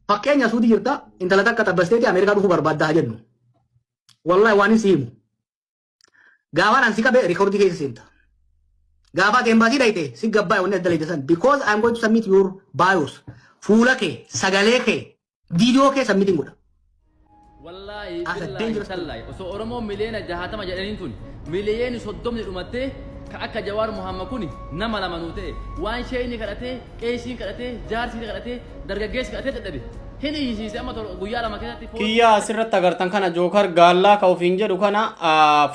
Fakkeenya Suudii jirta, intala takka xabbasteeti Ameerikaa dhufuu barbaadda haa jennu. Wallahi waan hin si himu. Gaafaan an si qabe rikoordii keessa seenta. Gaafa ati embaasii dhayte si gabbaa wanni adda layte san, because I am going to submit your bios. Fuula kee, sagalee kee, viidiyoo kee submitin godha. Wallaahi As a billaahi dangerous tallaahi, osoo Oromoon miliyoona 60 jedhaniin tun miliyoonni 30 dhumattee, ka akka Jawaar Muhammad kun nama lama nuu ta'e, waan sheeyni kadhatee, qeesiin kadhatee, jaarsiin kadhatee, dargaggeessi kadhatee dadhabe hin iyyisiise amma guyyaa 2 keessatti. Kiyyaa asirratti agartan kana, Jookar Gaallaa ka ofiin jedhu kana,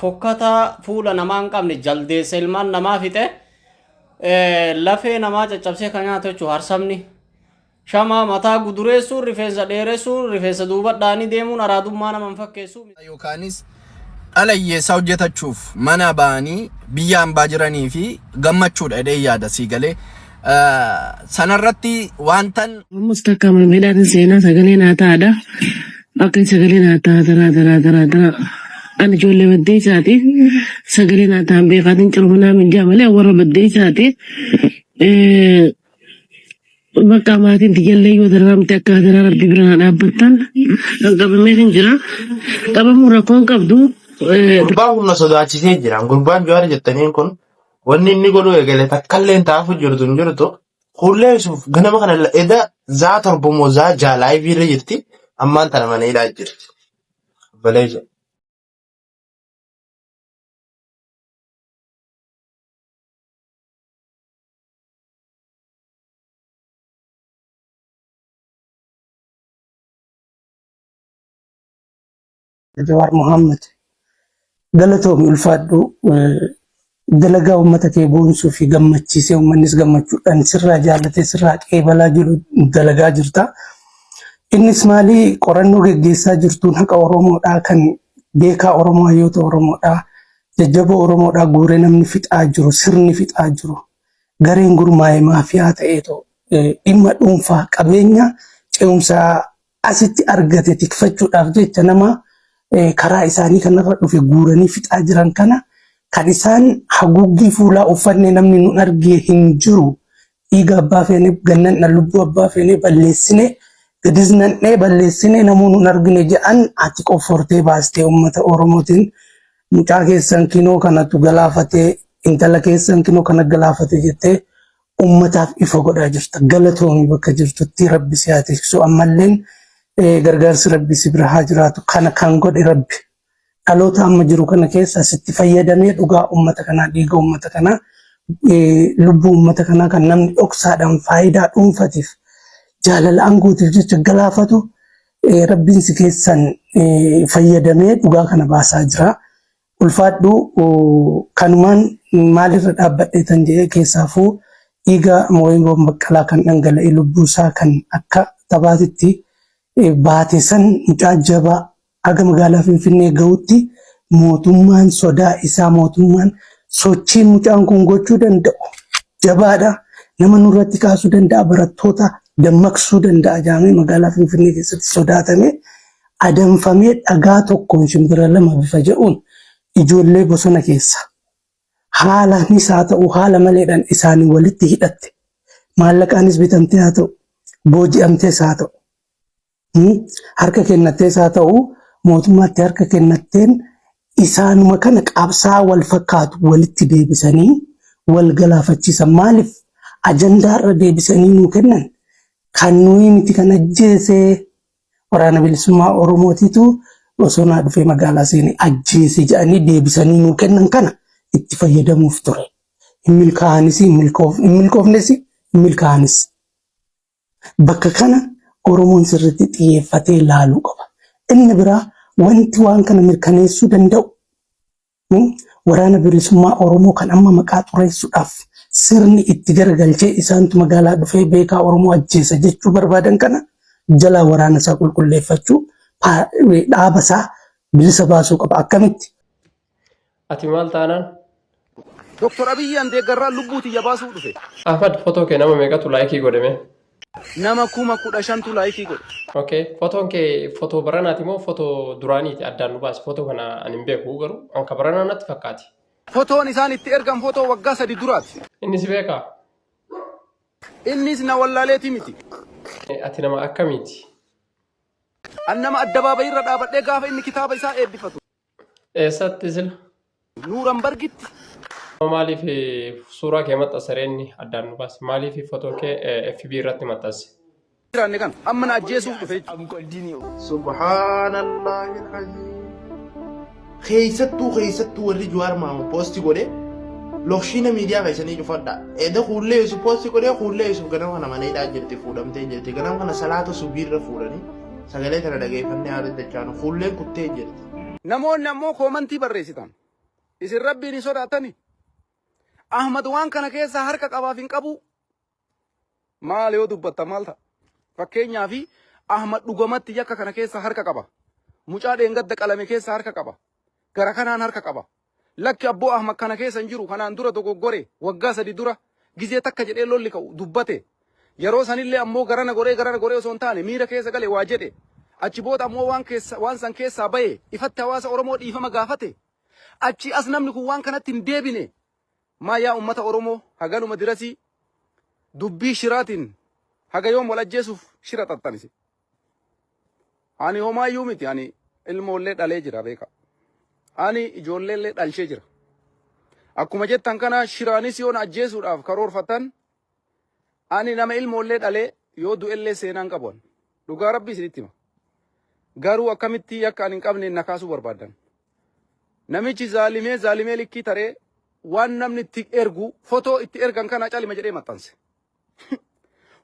fokkataa fuula namaa hin qabne, jaldeessa ilmaan namaa fixe, lafee namaa caccabsee kan nyaatu jechuudha harsabni. Shamaa mataa gudureessuun, rifeensa dheeressuun, rifeensa duuba dhaanii deemuun araadummaa nama hin fakkeessu. Yookaanis dhala hiyyeessaa hojjetachuuf mana ba'anii biyya hambaa jiranii fi gammachuudha jedhee yaada sii galee. Sanarratti wantan Ammas takka midhaan seenaa sagalee naa taa'adha. Akka sagalee naa ta'a taraa taraa taraa taraa. Ani ijoollee baddeessaati. Sagalee naa ta'an beekaatiin cirmanaa minjaa malee warra baddeessaati. Bakka maatiin tiyyallee yoo dararamte akka hadaraa rabbi bira naa dhaabbattan kan qabamee hin jira. Qabamuu rakkoon qabdu. Gurbaan kun na sodaachisee jira. Gurbaan Jawaar jettaniin kun wanni inni godhu eegale takkallee hin taafu jirtu hin jirtu. Kuullee Yusuuf ganama kana eda zaa 7 moo zaa 6 laayivii irra jirti. Ammaan tana mana hidhaa jirti. Baleessa. Jawaar Mohaammed, galatoomi, ulfaadhu. Dalagaa uummata kee boonsuu fi gammachiisee uummannis gammachuudhaan sirraa jaallatee sirraa qeebalaa jiru dalagaa jirta. Innis maali, qorannoo geggeessaa jirtuun haqa Oromoodhaa kan beekaa Oromoo, hayyoota Oromoodhaa, jajjaboo Oromoodhaa guuree namni fixaa jiru, sirni fixaa jiru, gareen gurmaa'e maafiyaa ta'eetoo dhimma dhuunfaa qabeenya ce'umsaa asitti argate tikfachuudhaaf jecha nama karaa isaanii kanarra dhufe guuranii fixaa jiran kana, kan isaan haguuggii fuulaa uffanne namni nun argee hin jiru, dhiiga abbaa feene gannan, lubbuu abbaa feene balleessine, gadis nan'ee balleessine, namuu nun argine jedhan, ati qoffortee baastee uummata Oromootiin mucaa keessan kinoo kanatu galaafatee, intala keessan kinoo kana galaafate jettee ummataaf ifa godhaa jirta. Galatoomi, bakka jirtutti Rabbi si haa tiksu. Ammalleen gargaarsi Rabbi si bira haa jiraatu. Kana kan godhe Rabbi. Dhaloota amma jiru kana keessa sitti fayyadamee dhugaa ummata kanaa, dhiiga ummata kanaa, lubbuu ummata kanaa kan namni dhoksaadhaan faayidaa dhuunfatiif, jaalala aangootiif jecha galaafatu, Rabbiin si keessan fayyadamee dhugaa kana baasaa jira. Ulfaadhu. Kanumaan maalirra dhaabbadhee tan jedhee, keessaafuu dhiiga Mooyiboo Baqqalaa kan dhangala'e, lubbuu isaa kan akka taphaatitti baate san, mucaa jabaa haga magaalaa Finfinnee gahutti mootummaan sodaa isaa, mootummaan sochiin mucaan kun gochuu danda'u jabaadha. Nama nurratti kaasuu danda'a, barattoota dammaqsuu danda'a jaamee magaalaa Finfinnee keessatti sodaatame adamfamee, dhagaa tokkoon shimbira lama bifa jedhuun ijoollee bosona keessa haalaanis haa ta'u haala maleedhaan isaanii walitti hidhatte, maallaqaanis bitamtee haa ta'u, booji'amtees haa ta'u, harka kennattees haa ta'u, mootummaatti harka kennatteen isaanuma kana qabsaa wal fakkaatu walitti deebisanii wal galaafachiisan. Maaliif ajandaarra deebisanii nuu kennan? Kan nuyi miti kan ajjeesee, waraana bilisummaa Oromootiitu bosonaa dhufee magaalaa seenee ajjeese jedhanii deebisanii nuu kennan. Kana itti fayyadamuuf ture. Hin milkaa'anis, hin milkoofnes, hin milkaa'anis. Bakka kana Oromoon sirriitti xiyyeeffatee ilaaluu qaba. Inni biraa wanti waan kana mirkaneessuu danda'u, waraana bilisummaa Oromoo kan amma maqaa xureessuudhaaf sirni itti garagalchee isaantu magaalaa dhufee beekaa Oromoo ajjeesa jechuu barbaadan kana jalaa waraana isaa qulqulleeffachuu, dhaaba isaa bilisa baasuu qaba. Akkamitti? Ati maal taanaan? Dr. Abiyyi an deeggarraan lubbuu tiyya baasuuf dhufe. Ahmad, fotoo kee nama meeqatu like godhe mee? Nama 15,000tu like godhe. Okay, fotoon kee fotoo baranaati moo fotoo duraaniiti? Addaan nu baasi. Fotoo kana ani hin beeku, garuu an ka baranaa natti fakkaati. Fotoon isaan itti ergan fotoo waggaa 3 duraati. Inni si beekaa? Innis na wallaaleeti miti. Ati nama akkamiiti? An nama addabaabayii irra dhaabadhee gaafa inni kitaaba isaa eebbifatu. Eessatti sila? Nuurambargitti. Maaliif suuraa kee maxxansa inni addaan nu baase? Maaliif fotoo kee FB irratti maxxanse? Jiraanne kan amma na ajjeesuuf dhufe jechuudha. Subhaanallahi al-aziim. Keessattuu warri Jawaar Mohaammed post godhe lokshiina miidiyaa keessanii cufadha. Eda Kuullee Yusuf post godhee, Kuullee Yusuf ganama kana mana hidhaa jirti, fuudhamtee jirti. Ganama kana salaata subiirra fuudhanii sagalee kana dhageeffannee haala dachaanu Kuulleen kuttee jirti. Namoonni ammoo comment barreessitan. Isin Rabbiin hin sodaatani. Ahmad waan kana keessaa harka qabaaf hin qabu. Maal yoo dubbatta maal ta'a? Fakkeenyaaf, Ahmad dhugamatti yakka kana keessa harka qaba. Mucaa dheengadda qalame keessa harka qaba. Gara kanaan harka qaba. Lakki abboo, Ahmad kana keessa hin jiru. Kanaan dura dogoggore, waggaa 3 dura gizee takka jedhee lolli ka'u dubbate. Yeroo sanillee ammoo garana goree garana goree osoo hin taane miira keessa gale waa jedhe. Achi booda ammoo waan keessa waan san keessaa bahe ifatti hawaasa Oromoo dhiifama gaafate. Achi as namni kun waan kanatti hin deebine. Maa yaa uummata Oromoo, haganuma dirasii dubbii shiraatiin haga yoom wal ajjeesuuf shira xaxxanise? Ani homaayyuu miti, ani ilmoollee dhalee jira beeka. Ani ijoolleellee dhalchee jira. Akkuma jettan kana shiraanis yoo na ajjeesuudhaaf karoorfatan, ani nama ilmoollee dhalee yoo du'ellee seenaan qabu. Dhugaa Rabbii isinitti hima. Garuu akkamitti akka ani hin qabne na kaasuu barbaadan? Namichi zaalimee zaalimee likkii taree waan namni itti ergu, fotoo itti ergan kana calima jedhee maxxanse.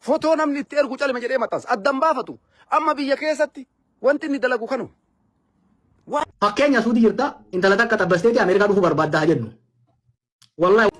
Fotoo namni itti ergu calima jedhee maxxanse. Addan baafatu. Amma biyya keessatti wanti inni dalagu kanuma. Fakkeenya, Suudii jirta, intala takka xabbasteeti Ameerikaa dhufuu barbaaddaa haa jennu. Wallahi.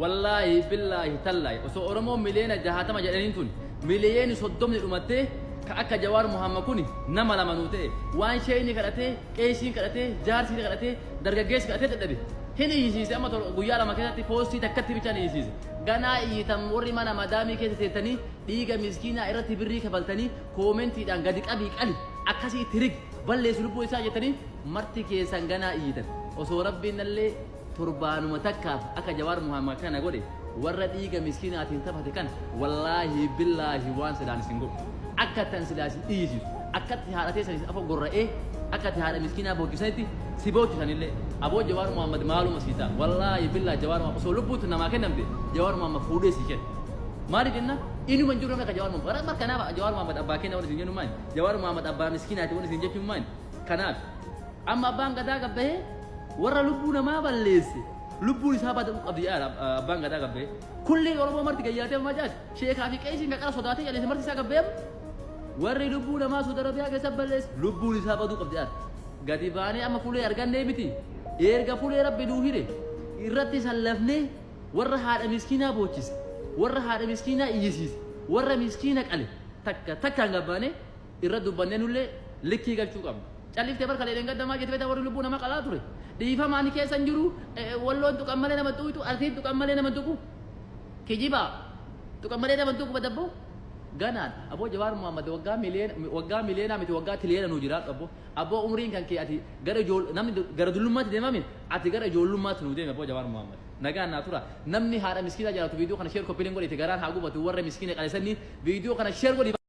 Wallaahi, billaahi, tallaahi, osoo Oromoon miliyoona 60 jedhaniin tun miliyoonni 30 dhumattee, ka akka Jawaar Muhammad kun nama lama nuu ta'e, waan sheeyni kadhatee, qeesiin kadhatee, jaarsiin kadhatee, dargaggeessi kadhatee dadhabe hin iyyisiise. Amma guyyaa 2 keessatti post takkatti bichaan iyyisiise. Ganaa iyyitan. Warri mana madaamii keessa teettanii dhiiga miskiinaa irratti birrii kafaltanii commentiidhaan gadi qabii qali akkasii itti rig balleessu lubbuu isaa jettanii marti keessan ganaa iyyitan. Osoo Rabbiin nallee torbaanuma takkaaf akka Jawaar Muhammad kana godhe, warra dhiiga miskiinaatiin taphate kana, wallaahi billaahi waan sidaan isin godhu, akka tan silaa isin iyyisiisu, akkatti haadha teessanis afoo gorra'ee akkatti haadha miskiinaa boochisanitti si boochisanillee. Aboo, Jawaar Muhammad maaluma sii ta'a? Wallaahi billaahi, Jawaar Muhammad osoo lubbuutti namaa kennamte, Jawaar Muhammad fuudhee sii kenna. Maaliif jenna? Inuma hin jiru namni akka Jawaar Muhammad. Bara kanaaf Jawaar Muhammad abbaa kenna waan isin jennu maali? Jawaar Muhammad abbaa miskiinaati waan isin jechuun maali? Kanaaf amma abbaan gadaa gabbahee warra lubbuu namaa balleesse lubbuun isaa baduu qabdi jedha. Abbaan gadaa gabbahee kulli Oromoo marti gayyaatee macaas sheekaa fi qeesiin qaqara sodaatee jalise marti isaa gabbahee warri lubbuu namaa Saudi Arabiyaa keessa balleesse lubbuun isaa baduu qabdi jedha. Gadi baanee amma fulee argannee miti, erga fulee Rabbi nuu hire irratti sallafnee warra haadha miskiinaa boochise, warra haadha miskiinaa iyyisiise, warra miskiina qale takka takkaan gabbaanee irra dubbannee nullee likkii galchuu qabna. Calliftee barka leedheen gaddamaa jettee beektaa? Warri lubbuu nama qalaa ture. Dhiifama, ani keessa hin jiru, Walloon tuqan malee nama tuqu, Arsiin tuqan malee nama tuqu. Kijibaa tuqan malee nama tuqu badabboo. Ganaan aboo Jawaar Muhammad waggaa miliyoona, waggaa miliyoonaa miti, waggaa tiliyoona nuu jiraadhu aboo. Aboo, umriin kan kee ati gara ijool namni gara dullummaatti deemame, ati gara ijoollummaatti nuu deeme. Aboo Jawaar Muhammad, nagaan naa tura. Namni haadha miskiinaa jaalatu viidiyoo kana share, copy link godhite garaan haa gubatu. Warra miskiina qalesanii viidiyoo kana share godhi.